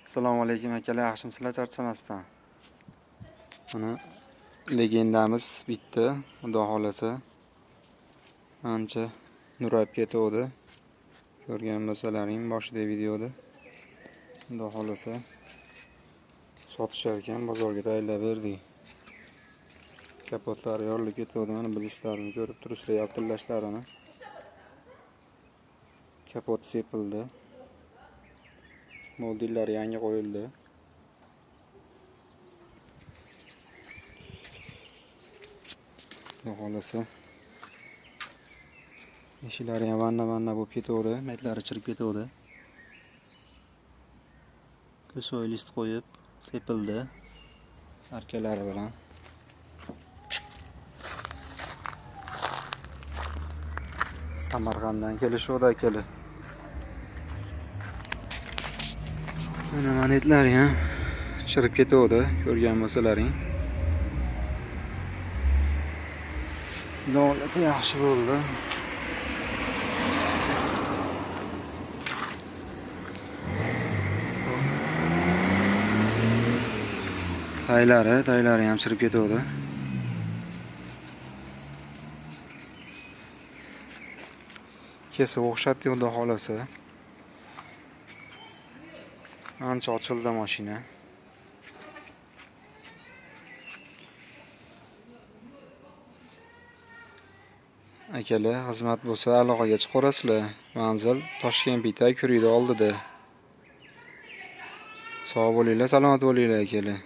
Assalomu alaykum akalar, yaxshimisizlar, charchamasdan. Mana legendamiz bitdi, xudo xolasa. Ancha nurab ketuvdi. Ko'rgan bo'lsalaring boshida videoda. Xudo xolasa sotishar ekan, bozorga tayyorlab berdik. Kapotlari yorilib ketuvdi, mana bilishlarini ko'rib turibsizlar, yaltillashlarini. Kapot sepildi. Moldillari yangi qo'yildi. Xudo xolasa eshiklari ham vanna-vanna bo'lib ketuvdi, maytlari chirib ketuvdi. Ko'soy list qo'yib sepildi arkalari bilan. Samarqanddan kelishuvdi akalar. Mana monetlari ham chirib ketuvdi, ko'rgan bo'lsalaring. Xudo xolasa yaxshi bo'ldi. Taylari ham chirib ketuvdi. Kesib o'xshatdi, xudo xolasa. Ancha ochildi mashina. Akalar, xizmat bo'lsa aloqaga chiqarasizlar. Manzil Toshkent Pitay ko'riydi oldida. Sog' bo'linglar, salomat bo'linglar akalar.